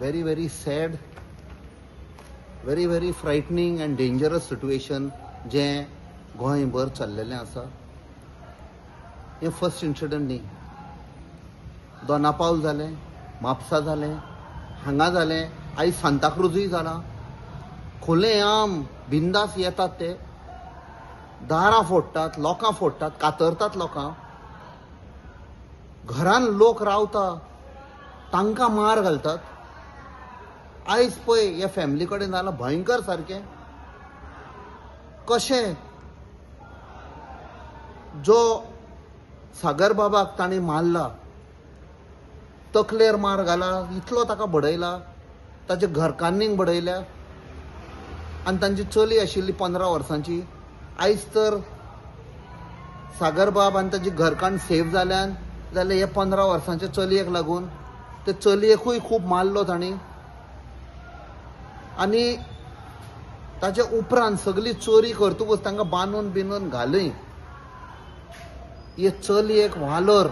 Very very sad, very very frightening and dangerous situation जें गोंयभर चल्लेलें आसा. हें फर्स्ट इन्सिडंट न्ही. दोनापावल जालें, म्हापसा जालें, हांगा जालें, आयज सांताक्रुजूय जालां. खुले आम बिंदास येतात ते, दारां फोडटात, लोकां फोडटात, कातरतात लोकां. घरान लोक रावता तांकां मार घालतात. आयज पळय ह्या फॅमिली कडेन जालां भयंकर सारकें. कशें जो सागर बाबाक ताणें मारला, तकलेर मार घाला, इतलो ताका बडयला, ताच्या घरकान्नीक बडयल्या आनी तांची चली आशिल्ली 15 वर्सांची. आयज तर सागर बाब आनी ताची घरकान्न सेफ जाल्यान जाल्यार हे 15 वर्सांच्या चलयेक लागून ते चलयेकूय खूब मारलो तांणी. आनी ताच्या उपरांत सगळी चोरी करतकूच तांकां बांदून बिंदून घाली. हे चलयेक वालोर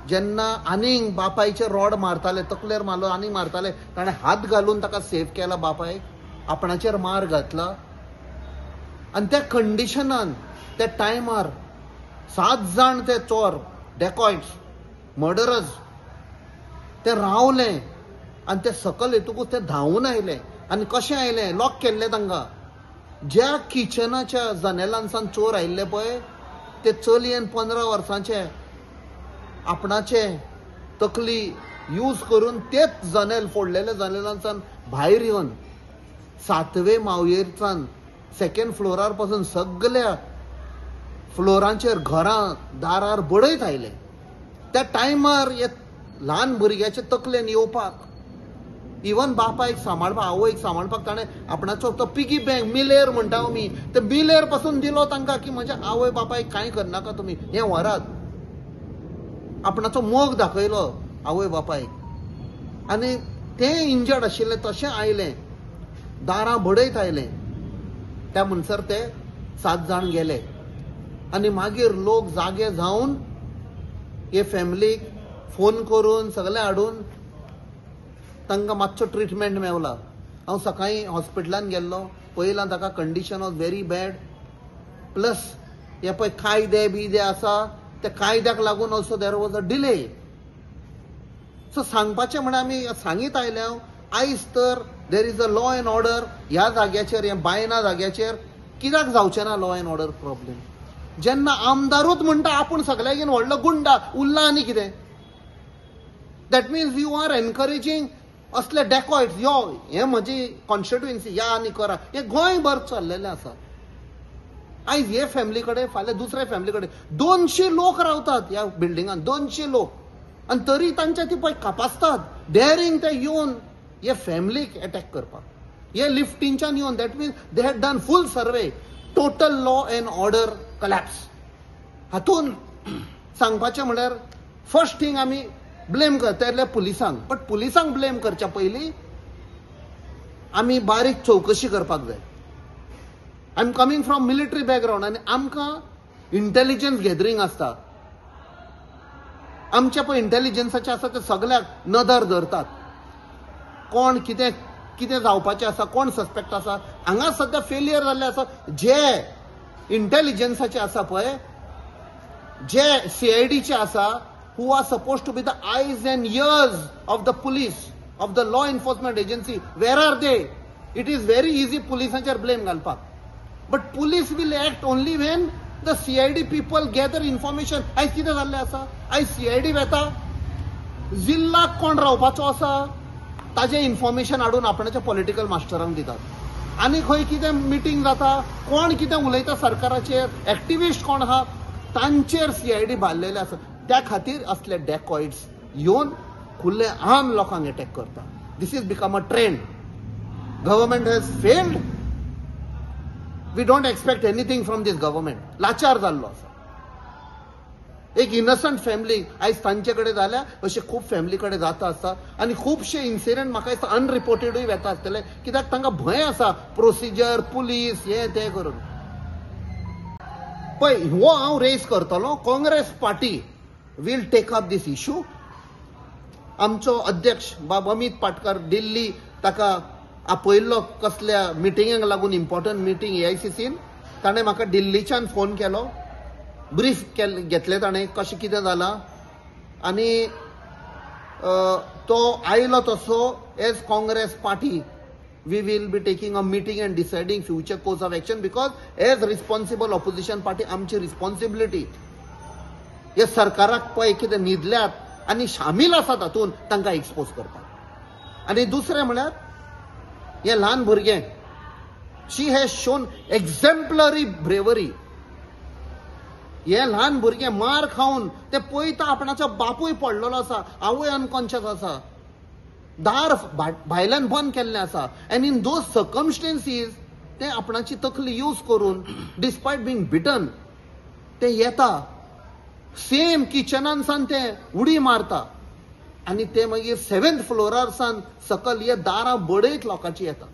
जेन्ना आनीक बापायचे रॉड मारताले, तकलेर मारलो आनीक मारताले, ताणें हात घालून ताका सेफ केला बापायक, आपणाचेर मार घातला. आनी त्या कंडिशनान त्या टायमार 7 जाण ते चोर, डेकॉयट्स, मर्डरर्स ते रावले आनी ते सकल येतकूच ते धांवून आयले. आनी कशें आयले, लॉक केल्ले तांकां. ज्या किचनाच्या जनेलांसान चोर आयिल्ले पळय, ते चलयेन 15 वर्सांचे आपणाचे तकली यूज करून तेच जनेल फोडलेले जनेलांसान भायर येवन 7वे मावयेरच्यान सेकंड फ्लोरार पासून सगळ्या फ्लोरांचेर घरां दारार बडयत आयले. त्या टायमार हे ल्हान भुरग्याचे तकलेन येवपाक, इवन बापायक सांबाळपाक, आवयक सांबाळपाक ताणें आपणाचो तो पिगी बँक मिलेर म्हणटा आमी, ते मिलेर पासून दिलो तांकां की म्हज्या आवय बापायक कांय करनाका तुमी, हें व्हरात. आपणाचो मोग दाखयलो आवय बापायक. आनी तें इंजर्ड आशिल्लें तशें आयलें, दारां बडयत आयलें. त्या म्हणसर ते 7 जाण गेले. आनी मागीर लोक जागे जावन हे फॅमिलीक फोन करून सगळें हाडून तांकां मातसो ट्रिटमेंट मेवला. हांव सकाळीं हॉस्पिटलान गेल्लो, पळयलां ताका condition was very bad. Plus हे पळय कायदे बियदे आसा, त्या कायद्याक लागून also there was a delay. So सांगपाचें म्हळ्यार आमी सांगीत आयल्या आयज तर there is a law and order. ह्या जाग्याचेर, ह्या बायना जाग्याचेर कित्याक जावचें ना लॉ एंड ऑर्डर प्रॉब्लेम? जेन्ना आमदारूच म्हणटा आपूण सगळ्यागेन व्हडलो गुंडा उरला आनी कितें, that means you are encouraging असले डेकॉयट्स. यो हे म्हजी कॉन्स्टिट्युएन्सी या आनी करा, हे गोंयभर चल्लेलें आसा. आयज हे फॅमिली कडेन, फाल्यां दुसऱ्या फॅमिली कडेन 200 लोक रावतात ह्या बिल्डिंगान, 200 लोक. आनी तरी तांच्या ती पळय कापासतात डेअरींग ते येवन हे फॅमिलीक एटॅक करपाक. हे लिफ्टींच्यान येवन, that means they had done full survey. Total law and order collapse. हातून सांगपाचें म्हळ्यार फर्स्ट थींग आमी ब्लेम करतले पुलिसांक, बट पुलिसांक ब्लेम करच्या पयलीं आमी बारीक चवकशी करपाक जाय. I am coming from military background आनी आमकां इंटेलिजन्स गॅदरींग आसता. आमच्या पळय इंटेलिजन्साचें आसा ते सगळ्याक नदर धरतात, कोण कितें कितें जावपाचें आसा, कोण सस्पेक्ट आसा. हांगा सद्या फेलियर जाल्लें आसा. जे इंटेलिजन्साचे आसा पळय, जे CIDचे आसा, who are supposed to be the eyes and ears of the police, of the law enforcement agency, where are they? It is very easy पुलिसांचेर blame घालपाक, but police will act only when the CID people gather information. आयज कितें जाल्लें आसा, आयज CID वेता, जिल्लाक कोण रावपाचो आसा ताजें इन्फॉर्मेशन हाडून आपणाच्या पॉलिटिकल मास्टरांक दितात. आनी खंय कितें मिटींग जाता, कोण कितें उलयता सरकाराचेर, एक्टिविस्ट कोण आहा तांचेर CID बांदलेले आसा. त्या खातीर असले डेकॉयट्स येवन खुले आम लोकांक एटॅक करता. This is become a trend. Government has failed. We don't expect anything from this government. लाचार जाल्लो आसा. एक इनोसंट फॅमिली आयज तांचे कडेन जाल्या, अशे खूब फॅमिली कडेन जाता आसता. आनी खुबशे इन्सिडंट म्हाका दिसता अनरिपोर्टेडूय वेता आसतले, कित्याक तांकां भंय आसा प्रोसिजर, पुलीस हें तें करून. पळय हो हांव रेज करतलो. Congress party will take up this issue. आमचो अध्यक्ष बाब अमीत पाटकर दिल्ली ताका आपयल्लो कसल्या मिटिंगेक लागून, इम्पॉर्टंट मिटींग एआयसीसीन. ताणें म्हाका दिल्लीच्यान फोन केलो, ब्रीफ घेतलें ताणें कशें कितें जालां आनी तो आयलो तसो as Congress party we will be taking a meeting and deciding future course of action, because as responsible opposition party आमची रिस्पॉन्सिबिलिटी हे सरकाराक पळय कितें न्हिदल्यात आनी शामील आसा तातूंत तांकां एक्सपोज करपाक. आनी दुसरें म्हळ्यार हे ल्हान भुरगें, she has shown exemplary bravery. हे ल्हान भुरगें मार खावन ते पळयता आपणाचो बापूय पडलेलो आसा, आवय अनकॉन्शियस आसा, दार भायल्यान बंद केल्लें आसा, एंड इन those circumstances ते आपणाची तकली यूज करून डिस्पायट बींग बिटन ते येता, सेम किचनान सान ते उडी मारता आनी ते मागीर 7th फ्लोरार सान सकल हे दारां बडयत लोकांची येता.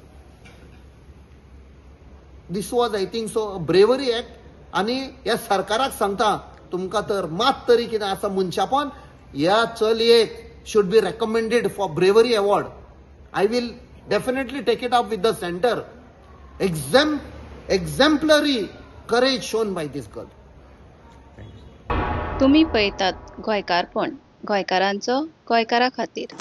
This was I think so bravery act. आनी ह्या सरकाराक सांगता तुमकां तर मात तरी कितें आसा मनशापण, ह्या चलयेक should be recommended for bravery award. I will definitely take it up with the centre. Exemplary courage shown by this girl. तुम्ही पळयतात गोंयकारपण, गोंयकारांचो गोंयकारा खातीर.